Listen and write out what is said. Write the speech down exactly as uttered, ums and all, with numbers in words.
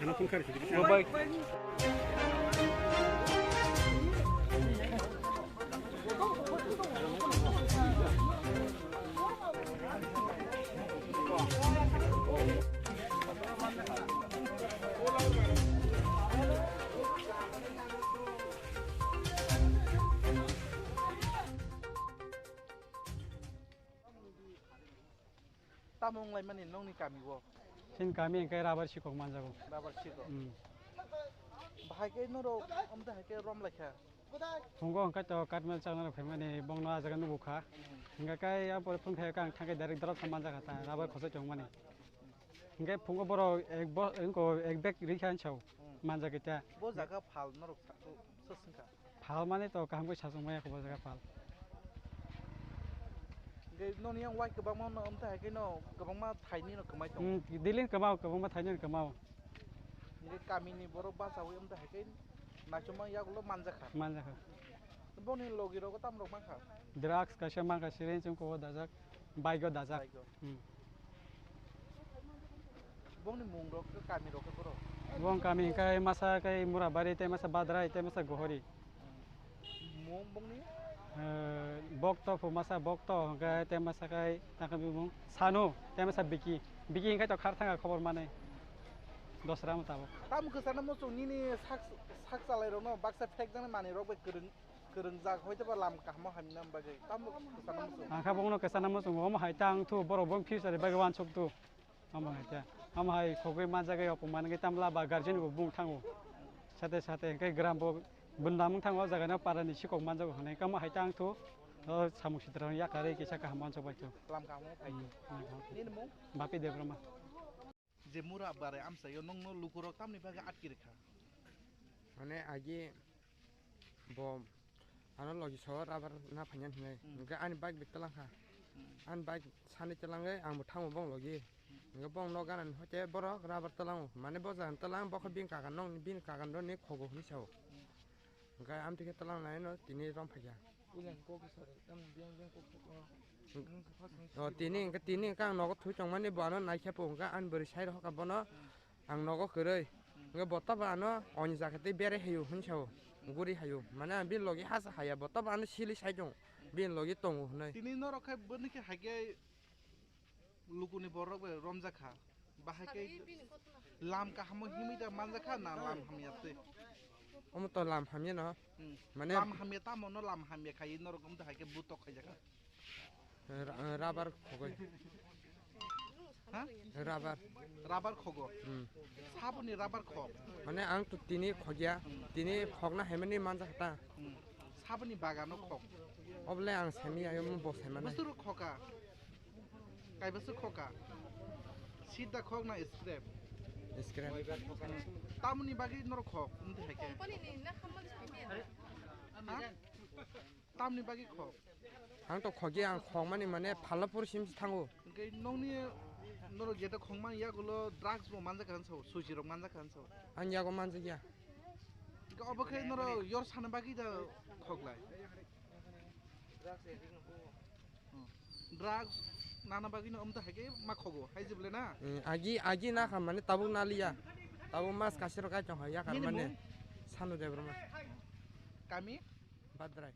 Bo bai. Tamo wnglaimani nongni kami o? Chini kami hwnkhe rubber sikok manjago. Rubber sikok. Hmm. Bahai khe norok amtwi hai khe rom laikha. Phungo hwnkhe to katmel chaknarok phaimani bongno ah jaga nukgo kha. Hmm. Hwnkhe khe ah pore phone khaikha ang thangkhe direct dorok kha manjakha ta rubber khosoi tongmani. Hwnkhe phungo borok ek bo-, wngko ek bag rikha hinwi sao. Hmm. Manjakha ta. Bo jaga phal norok sa-, swk swngkha? Phal mani to kaham khe sachung maya khe bo jaga phal. Hwnkhe noni yang wai kwbangma no amtwi hai khe no kwbangma thaini no kwmai tongo. Hmm, daily kwmao, kwbangma thaini no kwmao. Hwnkhe kamini borok bachaui amtwi hai khe naichomma yagulo manjakha. Manjakha. Boni logi rogo tamo rok mankha? Drugs kaisa mankha, syringe wngkho o dajak. Bike o dajak. Bike o. Hmm. Bongni mung rok khe kami rok khe borok? Bong kami hwnkhe masa khe Murabari tei masa Badrai tei masa Gohori. Hmm. Mung bongni? Eh, Bokto phu masa Bokto hwnkhe tei masa khe takhe bumung Sanu tei masa Biki. Biki hwnkhe to khar thanga khobor mane. Dosra mo tabuk. Tamo kwchana muchung nini sak, sak chalai rokno baksa phek jani manwi rok bai kwrwng. Kwrwngjak, hoitoba lam kahamo hamya bagwi tamo kwchana muchung. Ang kha bongno kwchana muchungo, omo hai ta wng thu, borok bo future ni bagwi uansuk thu. Omo hai ta, omo hai khogwi manjagwi opong manwi tamla ba guardian bo bung thango. Sate sate hwnkhe gram bo bunda mung thango, o jaga no para ni sikok manjago hwnwi, omo hai ta wng thu, o samung sitra yakarwi kisa kaham uansuk bai thu. Lam kahamo phai. Hmm, hmm, hmm. Nini mung? Bapi Debbarma. Je mura bare amchaio nongno lukurok tamni bagwi atki rwkha? Mane agi bo ano logi so rubber na phainya hinwi. Hmm. Hwnkhe ani bike bai twlang kha. Hmm. Ani bike sani twlangwi ang bo thango bong logi. Hmm. Hwnkhe bong nok ganani hoite borok rubber twlango. Mane bo jaga twlang bokhe bini kagan nokni bini kagan roni khogo hinwi sao. Hmm. Hwnkhe amtwi khe twlang nai no tini rom phaikha. Ulen kok sari, tam biang biang kok kok, oh. Hmm. Nung kha phas nung Oh, sari tini bo. Hwnkhe tini hwnkhe ang nogo thwi tongmani bo ano naikhe po hwnkhe ani bwrwi sai rokha bono ang nogo kwrwi. Hmm. Hwnkhe bo tobo ano oni jaga tei bere hayo hwnwi sao, guri hayo. Mane ang bini logi hasa haya bo tobo ano sili sai tong, bini logi tongo hwnwi. Tini norok khai bwrwni khe hai khe Lukuni borok bai romjak kha. Bahai khe lam kahamo himwi da manjak kha na lam hamya twi? Omo to lam hamya no. Hmm. Mane lam hamya tamo no lam hamya khai norok wng da hai khe butok khaijak kha. Ra-, rubber khogoi. Ha? Rubber. Rubber khogo. Hmm. Saboni rubber khok. Mane ang to tini khogya, hmm, tini khokna haimani manjak kha ta. Hmm. Saboni bagano khok. Oble ang saimanya, omo bo saimane. Bwswk rok khoka? Kaibasa khoka? Sida khok na scrap? Scrap. Tamoni bagwi norok khok, wngtwi hai khe? Company ni na khamma saimanya. Ha? Tamoni bagwi khok? Ang to khogya, ang khokmani mane Phalapur sim thango. Hwnkhe nokni norok jeto khokmani yagulo drugs bo manjak kha hinwi sao, suji rok manjak kha hinwi sao? Ang yago manjakya. Hwnkhe obo khe norok yor sana bagwi da khoklai. Hmm. Drugs nana bagwi no omta hai khe ma khogo, hai jibole na? Hmm, agi, agi na kha mane tabuk na liya. Tabuk mas kasiro kai tong ha yakar mane. Nini mung? Sanu Debbarma. Kami? Badrai.